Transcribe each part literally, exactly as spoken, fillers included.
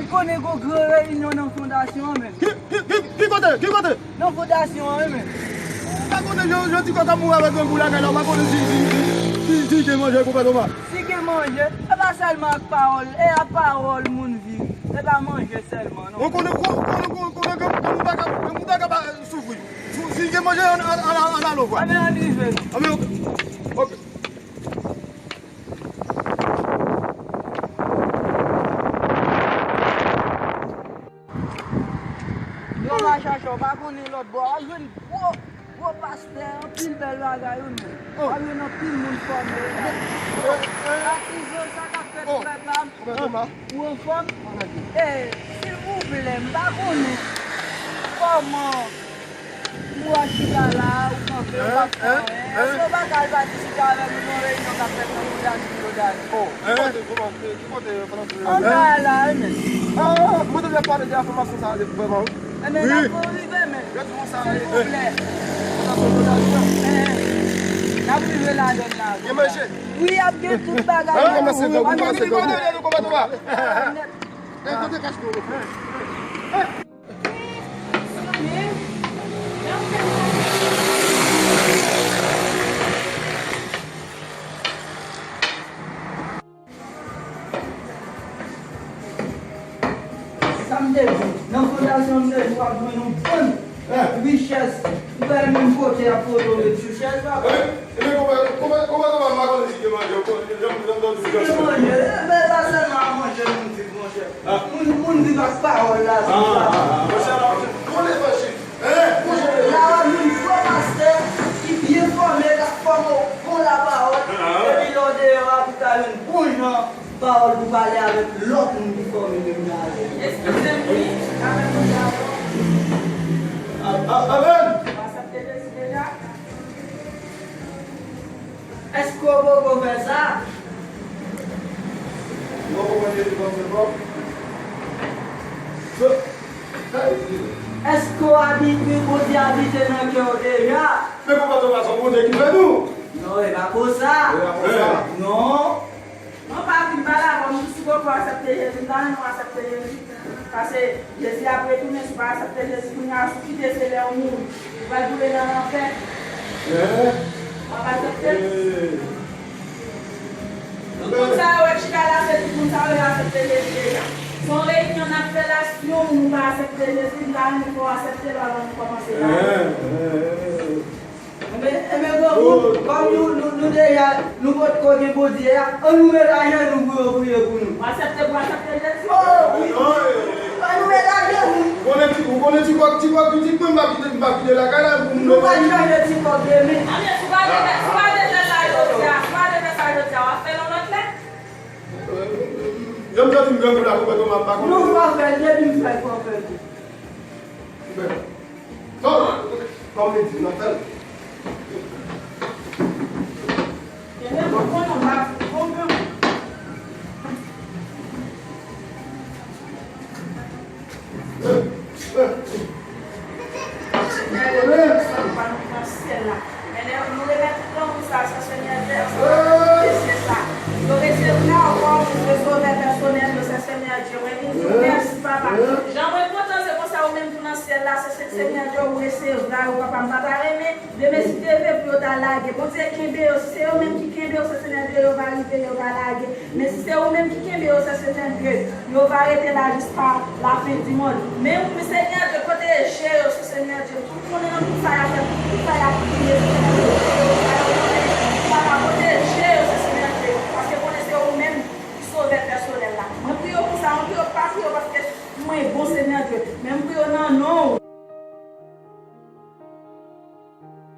Konnen gon gran reyinyon nan fondasyon an menm. Ki, ki, ki, ki kote? Ki kote? Nan fondasyon an wi menm. Ou pa konnen yo, yo di kòk ap mouri avèk grangou lakay la, ou pa konnen si, si, si, si, si gen manje pou pèt ou pa. Si gen manje, e pa sèlman ak pawòl, e ak pawòl moun viv, e pa manje sèlman non. Ou konnen, ou konnen, ou konnen, ou konnen grangou pa ka, grangou pa ka pa soufri. Si, si gen manje, ann, ann, ann, ann ale vwa. Anben, ann rive. Anben, ok. Ok. Yo va chache, w pa konnen lòt bò a, w ap jwenn gwo, gwo pastè, anpil bèl bagay wi menm. W ap jwenn anpil moun fòme. Atizan, sa k ap fèt frè pa m? Ou anfòm? E, silvouplè, m pa konnen kòman ou a chita la, ou kanpe, ou pa fè anyen. Èske ou pa ka al patisipe avè nou nan reyinyon k ap fèt nan Koudadi Koudadi? Ki kote, ki kote, ki kote, Franse? Anba a la, wi, men. Ah, mwen te vle pale de enfòmasyon sa a vrèman, wi. Enben, n ap rive, men. Yo di konsa, silvouplè. Enfòmasyon Koudadi a. N ap rive ladan l la. Gen manje. Wi, ap gen tout bagay. An kòmanse, an kòmanse. Nèt. Sa m te di, nan fondasyon m te di w ap jwenn yon bann richès. Ou pa menm kote y ap foto met sou chèz la. Ebyen, kòman, kòman, kòman, kòman m pa konnen si gen manje? Jan m tande w di. Si gen manje, e pa sèlman a manje moun viv, monchè. Moun, moun viv ak pawòl la, viv la. Monchè, la, yon levanjil. La, w ap jwenn gwo pastè ki byen fòme, k ap fòme w bon lapawòl. Epi lè w deyò a, pou w ka jwenn bon jan pawòl pou pale avèk lòt moun ki fòme menm jan avè w. Eskize m, wi, avèk nou dakò. Amèn. Ou aksepte Jezi deja? Èske w poko fè sa? Ou poko pran Jezi kòm Sovè w? Èske w abite, Bondye abite nan kè w deja? Men konpòtman sa, Bondye ki fè nou. Non, e pa konsa. E pa konsa. Non. Mwen pa vin pale avè w, m di si w poko aksepte Jezi, m ta renmen w aksepte Jezi. Paske Jezi ap retounen, si w pa aksepte Jezi kounye a, si w kite, se lè w mouri. Ou pral boule nan lanfè. W ap aksepte l? Tout moun sa yo w ap chita la, se tout moun sa yo, yo aksepte Jezi deja. Se yon reyinyon n ap fè la, si yon moun ou pa aksepte Jezi, m ta renmen fò w aksepte l avan nou kòmanse la. Enben, enben, granmoun, kòm nou, nou, nou deja, nou potko gen Bondye a, ann nou met ajenou pou yo priye pou nou. W aksepte, w aksepte Jezi? O, wi. Ann nou met ajenou. Ou konnen ti, ou konnen ti kòk, ti kòk pitit mwen, m pa kite, m pa kite lakay la pou m. Nou pral chanje ti kòk demen. Amèn. Si w pa te fè, si w pa te fè sa jodi a, si w pa te fè sa jodi a, w ap fè l yon lòt lè? Jan m santi m grangou la, pou mwen, m ap pa konnen. Non, w ap fè l, depi m fè l, w ap fè l. Bon, kòm li di, n ap fè l. Genlè mwen konnen m pa konprann. Senyè, nou desann pa nou nan syèl la. Men nou remèt tout lanmou sa, Senyè Dye, ansanm avèk Mesye sa. Yo resevwa w kòm Sovè pèsonèl yo, Senyè Dye. Mwen vin di w mèsi, papa. Jan mwen kontan, se konsa ou menm tou nan syèl la, se, se, Senyè Dye, ou resevwa yo, papa. M pa ta renmen demen si te vle pou yo ta lage. Bondye kenbe yo, si se yo menm ki kenbe yo, se, Senyè Dye, yo va rive, yo va lage. Men si se ou menm ki kenbe yo, se, Senyè Dye, yo va rete la jiska lafen di mond. Men ou, Senyè Dye, pwoteje yo, se, Senyè Dye. Ou konnen nan tout sa y ap fè, tout sa y ap kriye, Senyè Dye, pwoteje yo, Papa, pwoteje yo, se, Senyè Dye, paske konnen se ou menm ki sovè pèsonèl la. Mwen priye w pou sa, mwen priye w pa priye w paske mwen bon, Senyè Dye, men m priye w nan non w.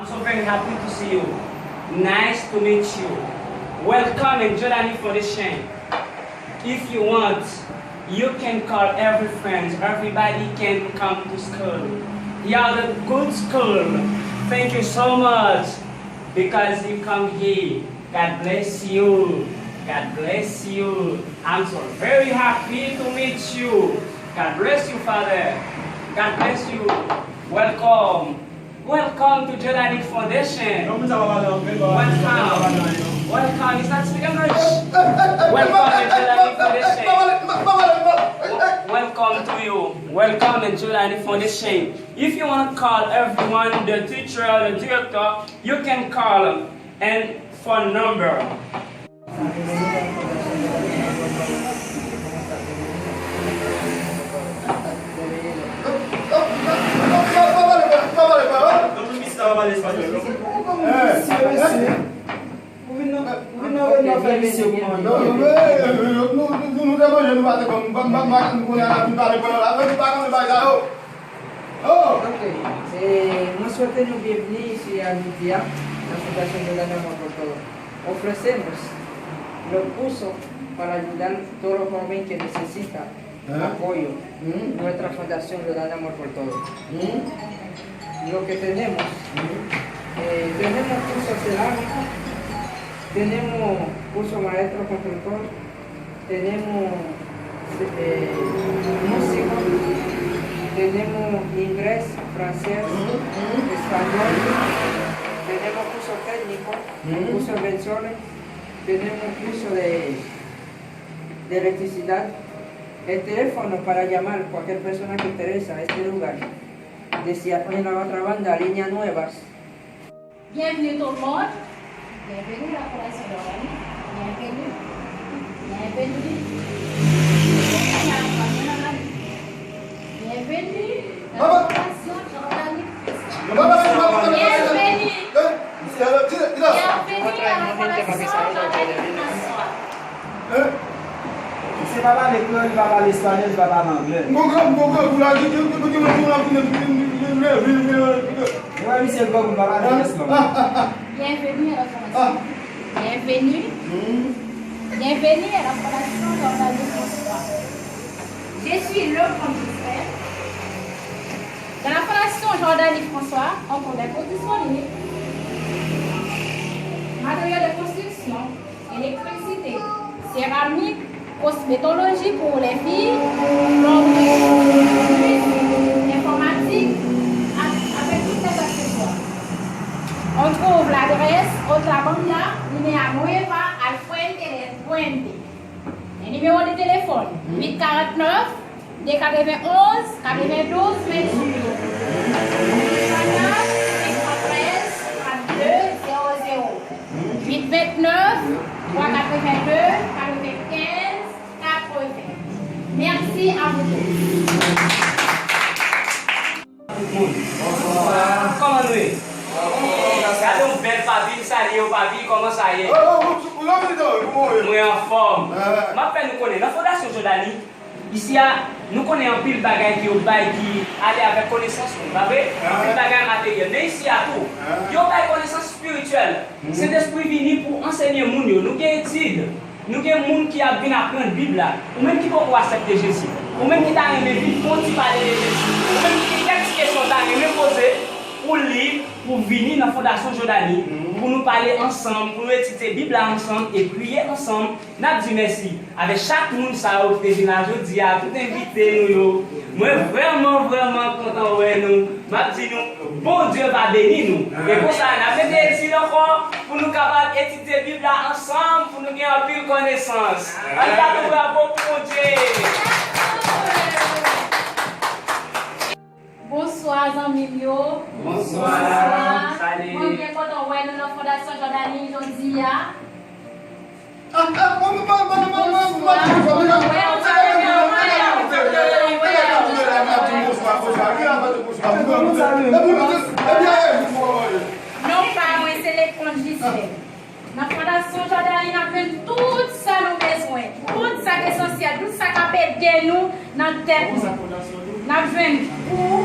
I'm so very happy to see you. Nice to meet you. Welcome in Jordany Foundation. If you want, you can call every friend. Everybody can come to school. You are the good school. Thank you so much because you come here. God bless you. God bless you. I'm so very happy to meet you. God bless you, Father. God bless you. Welcome. Welcome to Jordany Foundation. Welcome. Welcome. You start to speak English. Welcome to Jordany Foundation. Wel- Welcome to you. Welcome in Jordani Foundation. If you want to call everyone, the teacher, the director, you can call them and phone number. Ou vin nan, ou vin nan reyinyon fè misye kouman? Non, non, non, non, nou, nou, nou, nou, nou te manje, nou pa te kòm, m pa, m pa, m pa, nou konnen la, nou pa te pran la, nou pa konnen bagay sa yo. Oh! Ok. Eh, mwen swete nou byenveni isi a jodi a, nan Fondasyon Jordani Amor por Todos. Ofrecemos los cursos para ayudar todos los jóvenes que necesitan apoyo. Nuestra Fundación Jordani Amor por Todos. Lo que tenemos, eh, tenemos curso cerámica, tenemos curso maestro constructor, tenemos eh, música, tenemos inglés, francés, español, tenemos curso técnico, curso de invenciones, tenemos curso de, de electricidad. El teléfono para llamar cualquier persona que interesa a este lugar. Desde la otra banda, línea nuevas. Bienvenue tout le monde. Bienvenue à la Fondation Jordani. Bienvenue. Bienvenue. Bienvenue à la Fondation Jordani. Bienvenue. Bienvenue à la Fondation Jordani François. Hein? Misye pa pale kreyòl, li pa pale espanyòl, li pa pale anglè. M gon gran, m gon gran kou la, ki, ki, ki, ki, ki moun ap vin, vin, vin, vin, vin, vin, vin, vin, vin. Ou wè misye gran kou, li pa pale pyès lang. Bienvenue à la Fondation. Bienvenue. Bienvenue à la Fondation Jordani François. Je suis le conducteur. Dans la Fondation Jordani François, on trouve des produits solides, matériaux de construction, électricité, céramique, cosmétologie pour les filles, plomberie, cuisine, informatique, a-, avec tous les accessoires. On trouve l'adresse Otra Banda, Línea Nueva, al frente del puente. Un numéro de téléphone, huit quarante-neuf, deux quatre-vingt-onze, quatre-vingt-douze, vingt-huit. Espagnol, cinq cent treize, trente-deux, zéro zéro. Huit vingt-neuf, trois quatre-vingt-deux, quatre-vingt-quinze, quatre-vingts. Merci à vous tous. Tout moun. Bonswa. Kòman nou ye? Gade yon bèl papi, m salye w, papi, kòman sa ye? Mwen anfòm. M ap fè nou konnen, nan Fondasyon Jòdani, isi a, nou konnen anpil bagay ke yo bay ki ale avèk konesans nou, pa vre? Anpil bagay materyèl. Men isi a tou, yo bay konesans espirityèl. Sentespri vini pou ansenye moun yo. Nou gen etid. Nou gen moun ki ap vin aprann Bib la. Ou menm ki poko aksepte Jezi. Ou menm ki ta renmen vin fè yon ti pale de Jezi. Ou menm ki gen kèk ti kesyon w ta renmen poze, ou lib pou vini nan Fondasyon Jòdani, pou nou pale ansanm, pou nou etidye Bib la ansanm e priye ansanm. N ap di mèsi avèk chak moun sa yo ki te vin la jodi a, tout envite nou yo. Mwen vrèman, vrèman kontan wè nou. M ap di nou, Bondye va beni nou. E konsa, n ap mete etid ankò pou nou kapab etidye Bib la ansanm, pou nou gen anpil konesans. Ann bat yon bravo pou Bondye. Bonswa, zanmi m yo. Bonswa. Bonswa. Salut. Mwen byen kontan wè nou nan Fondasyon Jòdani jodi a. Non pa, mwen se Leconte Gislaine. Nan Fondasyon Jòdani, n ap jwenn tout sa nou bezwen, tout sa k esansyèl, tout sa k ap ede nou nan tèt nou. N ap jwenn kou,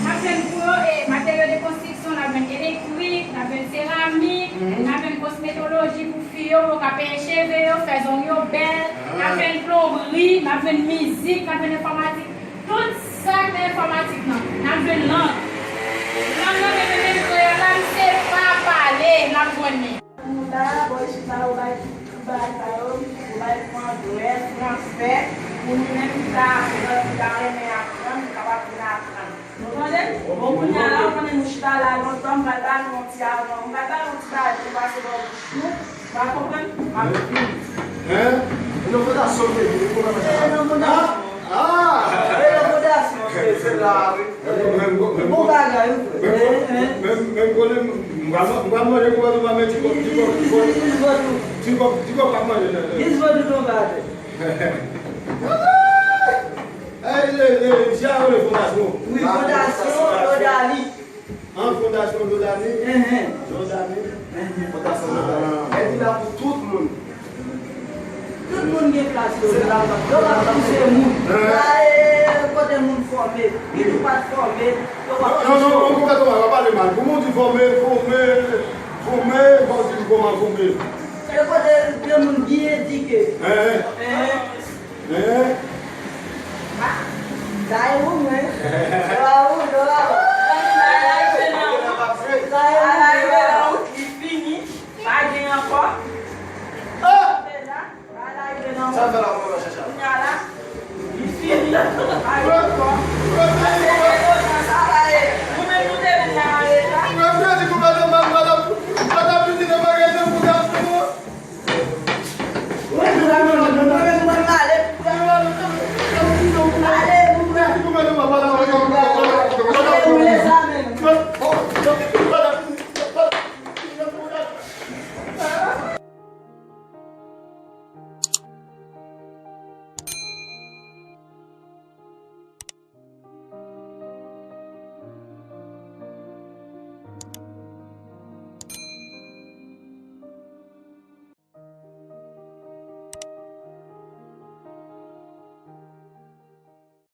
n ap jwenn kou, e, materyo de konstriksyon, n ap jwenn elektrik, n ap jwenn seramik, n ap jwenn kosmetoloji pou fi yo, pou yo ka peye cheve yo, fè zong yo bèl, n ap jwenn plonbri, n ap jwenn mizik, n ap jwenn enfòmatik, tout sa k nan enfòmatik nan, n ap jwenn lang. Lang nan, men, men, men, kreyòl la, misye pa pale, n ap jwenn li. Moun la, bò isit la, yo bay tout, tout bagay sa yo, yo bay pou anglè, fransè, pou nou menm ki ta aprann, ki ta renmen aprann, nou kapab vin aprann. Nou tande? Bon, kounye a la, ou konnen nou chita la lontan, m pral ba nou yon ti avan, m pral ba nou yon ti bagay pou pase bò bouch nou, ou pa konprann? M ap vini. Hein? E nan fondasyon w te vin, ou konprann sa? E nan fondasyon. Ah! Ah! Bon bagay, wi, frè. Menm kote m pral manje pou vodou pa men ti kòb, ti kòb, ti kòb, ti kòb, ti kòb pa manje nan. Jis vodou tonbe atè. Ay, le, le, misye a rele fondasyon. Wi, fondasyon Lodani. An fondasyon Lodani. Lodani. Fondasyon Lodani. Èd li la pou tout moun. Tout moun gen plas yo. Yo pa pouse moun. La e kote moun fòme. Li tou pa t fòme. Yo pa pouse. Non, non, non, non, pa pale mal. Kòman w di fòme, fòme, fòme, fò w di l kòman fòme. E kote de moun byen edike. Hein? Hein? Hein? Sa e ou mwen. Yo a ou, yo a ou. Sa e ou mwen. Li fini. Pa gen ankò. Sa fè la mwen chèche. Kounya la. Li fini. Pa gen ankò.